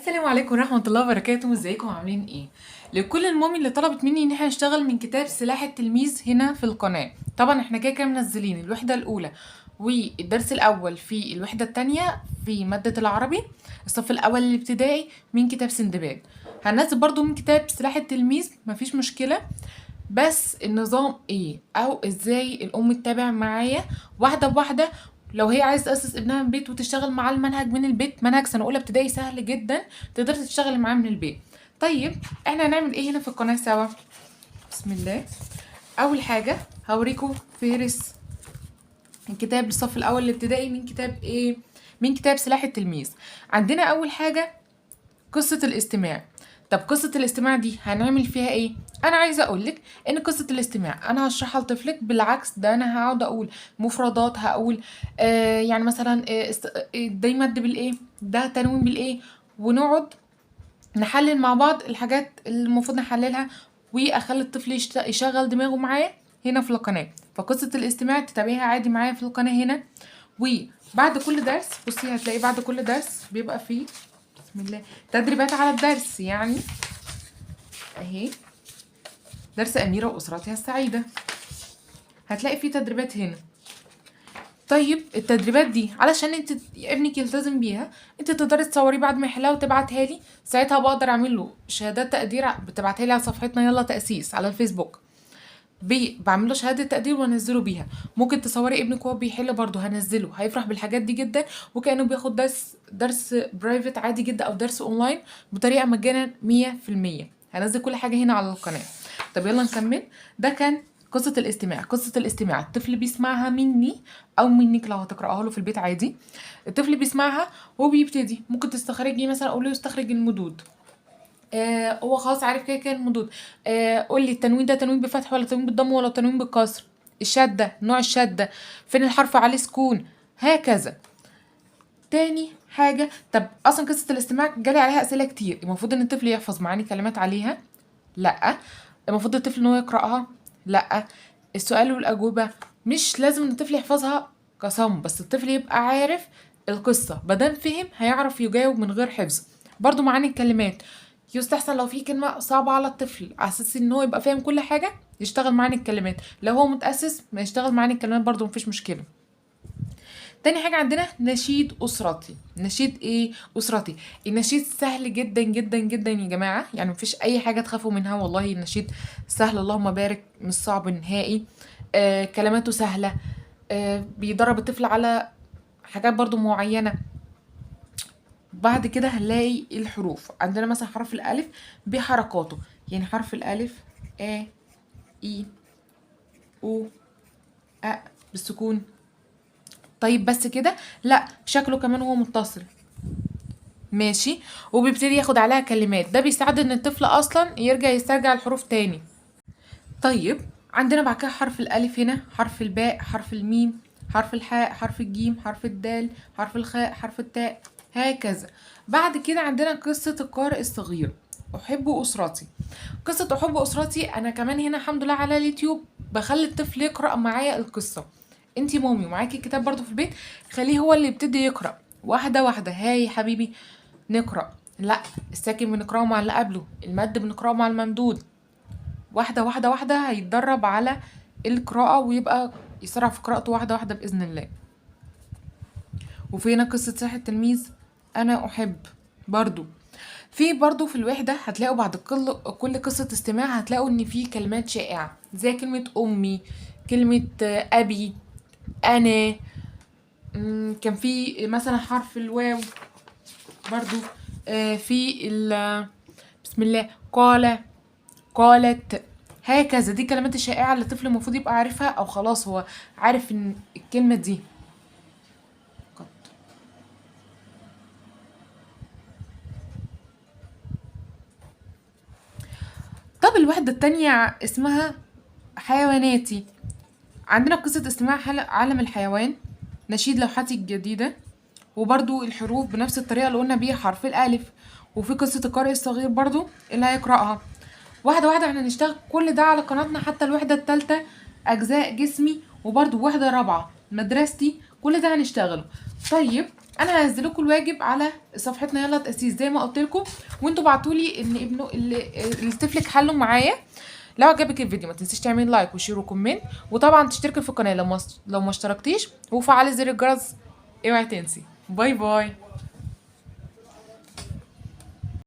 السلام عليكم ورحمة الله وبركاته. ازيكم عاملين ايه؟ لكل المامي اللي طلبت مني ان احنا نشتغل من كتاب سلاح التلميذ هنا في القناة. طبعا احنا كده كده منزلين الوحدة الاولى والدرس الاول في الوحدة التانية في مادة العربي الصف الاول الابتدائي من كتاب سندباد. هننزل برضو من كتاب سلاح التلميذ، مفيش مشكلة. بس النظام ايه او ازاي الام تتابع معايا واحدة بواحدة لو هي عايزه تاسس ابنها من البيت وتشتغل معاه المنهج من البيت. منهج سنة اولى ابتدائي سهل جدا، تقدر تشتغل معاه من البيت. طيب احنا هنعمل ايه هنا في القناة سوا؟ بسم الله. اول حاجة هوريكم فهرس الكتاب للصف الاول الابتدائي من كتاب ايه؟ من كتاب سلاح التلميذ. عندنا اول حاجة قصة الاستماع. طب قصة الاستماع دي هنعمل فيها ايه؟ انا عايزة اقولك ان قصة الاستماع انا هشرحها لطفلك، بالعكس ده انا هقعد اقول مفردات، هقول يعني مثلا ده يمد بالايه، ده تنوين بالايه، ونقعد نحلل مع بعض الحاجات اللي المفروض نحللها، واخلي الطفل يشغل دماغه معايا هنا في القناة. فقصة الاستماع تتابعيها عادي معايا في القناة هنا. وبعد كل درس بصي هتلاقي بعد كل درس بيبقى فيه بسم الله تدريبات على الدرس. يعني اهي درس أميرة وأسرتها السعيدة، هتلاقي فيه تدريبات هنا. طيب التدريبات دي علشان انت ابنك يلتزم بيها، انت تقدري تصوريه بعد ما يحلها وتبعتها لي. ساعتها بقدر اعمل له شهادات تقدير، بتبعتها لي على صفحتنا يلا تأسيس على الفيسبوك، بعمل له شهادة تقدير وانزله بيها. ممكن تصوري ابنك وهو بيحل برضه، هنزله، هيفرح بالحاجات دي جدا، وكأنه بياخد درس private عادي جدا او درس اونلاين بطريقة مجانا 100%. هنزل كل حاجة هنا على القناة. طب يلا نكمل. ده كان قصة الاستماع. قصة الاستماع الطفل بيسمعها مني او منك لو هتقرأها له في البيت عادي. الطفل بيسمعها وبيبتدي، ممكن تستخرجي مثلا، قولي له استخرج المدود. هو خلاص عارف كده كده المدود. قول لي التنوين ده تنوين بفتح ولا تنوين بالضم ولا تنوين بالكسر، الشدة، نوع الشدة، فين الحرف عليه سكون، هكذا. تاني حاجة، طب اصلا قصة الاستماع جالي عليها اسئلة كتير. المفروض ان الطفل يحفظ معاني كلمات عليها؟ لا. المفروض الطفل ان هو يقرأها؟ لا. السؤال والاجوبة مش لازم ان الطفل يحفظها كصم، بس الطفل يبقى عارف القصة، مادام فهم هيعرف يجاوب من غير حفظ. برضو معاني الكلمات يستحسن لو في كلمة صعبة على الطفل على اساس ان هو يبقى فاهم كل حاجة يشتغل معاني الكلمات. لو هو متأسس ما يشتغل معاني الكلمات برضو مفيش مشكلة. تاني حاجة عندنا نشيد أسرتي. نشيد إيه؟ أسرتي. النشيد سهل جدا جدا جدا يا جماعة، يعني مفيش أي حاجة تخافوا منها والله. النشيد سهل اللهم بارك، مش صعب نهائي. كلماته سهلة، بيدرب الطفل على حاجات برضو معينة. بعد كده هنلاقي الحروف. عندنا مثلا حرف الألف بحركاته، يعني حرف الألف آ إي أو أ بالسكون. طيب بس كده؟ لا، شكله كمان هو متصل، ماشي، وبيبتدي ياخد عليها كلمات. ده بيساعد ان الطفل اصلا يرجع يسترجع الحروف تاني. طيب عندنا بعد كده حرف الالف هنا، حرف الباء، حرف الميم، حرف الحاء، حرف الجيم، حرف الدال، حرف الخاء، حرف التاء، هكذا. بعد كده عندنا قصة القارئ الصغير أحب أسرتي. قصة أحب أسرتي أنا كمان هنا الحمد لله على اليوتيوب بخلي الطفل يقرأ معايا القصة. انتي مامي ومعاكي الكتاب برضو في البيت، خليه هو اللي يبتدي يقرأ واحدة واحدة. هاي يا حبيبي نقرأ، لا الساكن بنقرأه مع اللي قبله، المد بنقرأه مع الممدود، واحدة واحدة واحدة هيتدرب على القراءة ويبقى يسرع في قراءته واحدة واحدة بإذن الله. وفي هنا قصة سلاح التلميذ أنا أحب برضو. في برضو في الوحدة هتلاقوا بعد كل قصة استماع هتلاقوا إن في كلمات شائعة زي كلمة أمي، كلمة أبي، أنا، كان في مثلا حرف الواو برضو، في بسم الله قال، قالت، هكذا. دي الكلمات الشائعة اللي الطفل المفروض يبقى عارفها، أو خلاص هو عارف إن الكلمة دي. قط. طب الوحدة التانية اسمها حيواناتي. عندنا قصة استماع عالم الحيوان، نشيد لوحتي الجديدة، وبرضو الحروف بنفس الطريقة اللي قلنا بيها حرف الألف، وفي قصة القارئ الصغير برضو اللي هيقرأها. واحدة واحدة احنا هنشتغل كل ده على قناتنا، حتى الوحدة التالتة أجزاء جسمي، وبرضو وحدة رابعة مدرستي، كل ده هنشتغله. طيب انا هنزل لكم الواجب على صفحتنا يلا تاسيس زي ما قلت لكم، وانتوا بعتوا لي ان ابنه اللي طفلك حله معايا. لو عجبك الفيديو ما تنسيش تعملي like و share و comment، وطبعا تشتركي في القناة لو ما اشتركتيش، وفعلي زر الجرس اوعي تنسي. bye bye.